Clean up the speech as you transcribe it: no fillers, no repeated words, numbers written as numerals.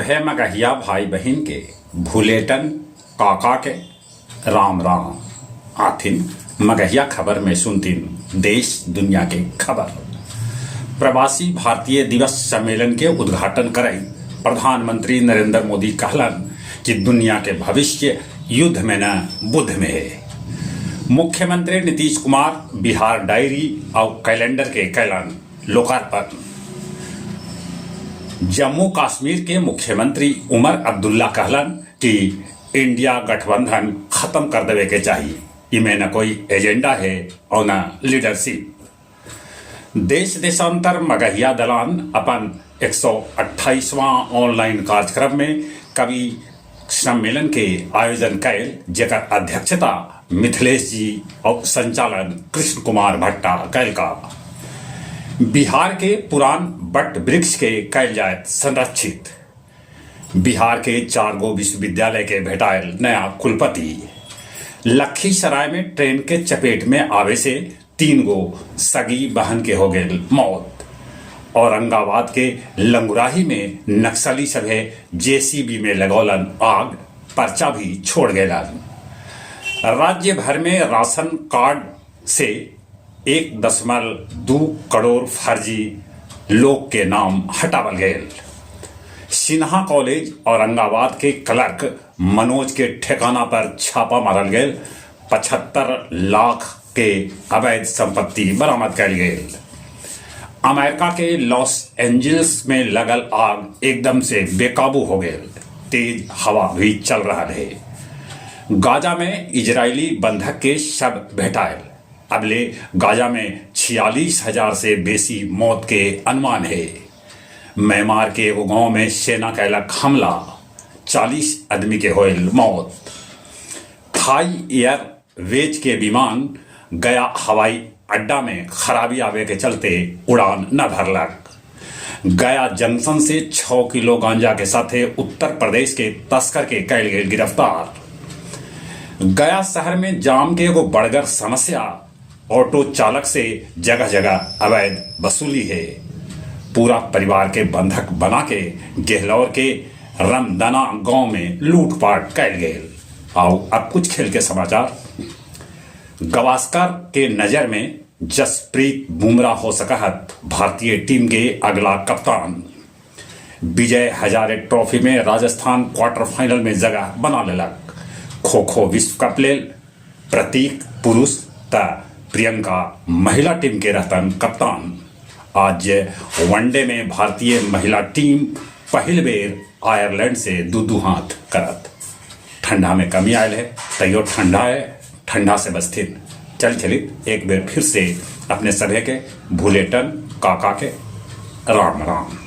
सभे मगहिया भाई बहिन के भुलेटन काका के राम राम। आथिन मगहिया खबर में सुनथिन देश दुनिया के खबर। प्रवासी भारतीय दिवस सम्मेलन के उद्घाटन करइत प्रधानमंत्री नरेंद्र मोदी कहलन कि दुनिया के भविष्य युद्ध में न बुद्ध में हे। मुख्यमंत्री नीतीश कुमार बिहार डायरी आउ कैलेंडर के कैलन लोकार्पण। जम्मू कश्मीर के मुख्यमंत्री उमर अब्दुल्ला कहलन कि इंडिया गठबंधन खत्म कर देवे के चाही। इमें न कोई एजेंडा हे आउ न लीडरशिप। देश देशांतर मगहिया दलान अपन 128वां ऑनलाइन कार्यक्रम में कवि सम्मेलन के आयोजन कैल, जेकर अध्यक्षता मिथिलेश जी और संचालन कृष्ण कुमार भट्टा कैलका। बिहार के पुरान बट वृक्ष के कैल जायत संरक्षित। बिहार के चार गो विश्वविद्यालय के भेटायल नया कुलपति। लखीसराय में ट्रेन के चपेट में आवे से 3 गो सगी बहन के हो गए मौत। औरंगाबाद के लंगुराही में नक्सली सभे जेसीबी में लगौलन आग, पर्चा भी छोड़ गए। राज्य भर में राशन कार्ड से 1.2 करोड़ फर्जी लोग के नाम हटावल गए। सिन्हा कॉलेज औरंगाबाद के क्लर्क मनोज के ठिकाना पर छापा मारल गए, 75 लाख के अवैध संपत्ति बरामद कयल गेल। अमेरिका के लॉस एंजिल्स में लगल आग एकदम से बेकाबू हो गए, तेज हवा भी चल रहा है। गाजा में इजरायली बंधक के शव भेटायल। अबले गाजा में 46,000 से बेसी मौत के अनुमान है। म्यांमार के एगो गांव में सेना कैलक हमला, 40 आदमी के होयल मौत। थाई एयरवेज के विमान गया हवाई अड्डा में खराबी आवे के चलते उड़ान न भरलक। गया जंक्शन से 6 किलो गांजा के साथे उत्तर प्रदेश के तस्कर के कैल गेल गिरफ्तार। गया शहर में जाम के एगो बड़गर समस्या ऑटो चालक से जगह जगह अवैध वसूली है। पूरा परिवार के बंधक बना के गहलौर के रमदना गांव में लूटपाट कैल गेल। आओ अब कुछ खेल के समाचार। गावस्कर के नजर में जसप्रीत बुमराह हो सकत भारतीय टीम के अगला कप्तान। विजय हजारे ट्रॉफी में राजस्थान क्वार्टर फाइनल में जगह बना लेलक। खो खो विश्व कप लेल प्रतीक पुरुष त प्रियंका महिला टीम के रहतन कप्तान। आज वनडे में भारतीय महिला टीम पहिल बेर आयरलैंड से दू दू हाथ करत। ठंडा में कमी आयल है, तैयो ठंडा है, ठंडा से बचथिन। चल चली एक बेर फिर से अपने सभे के भूलेटन काका के राम राम।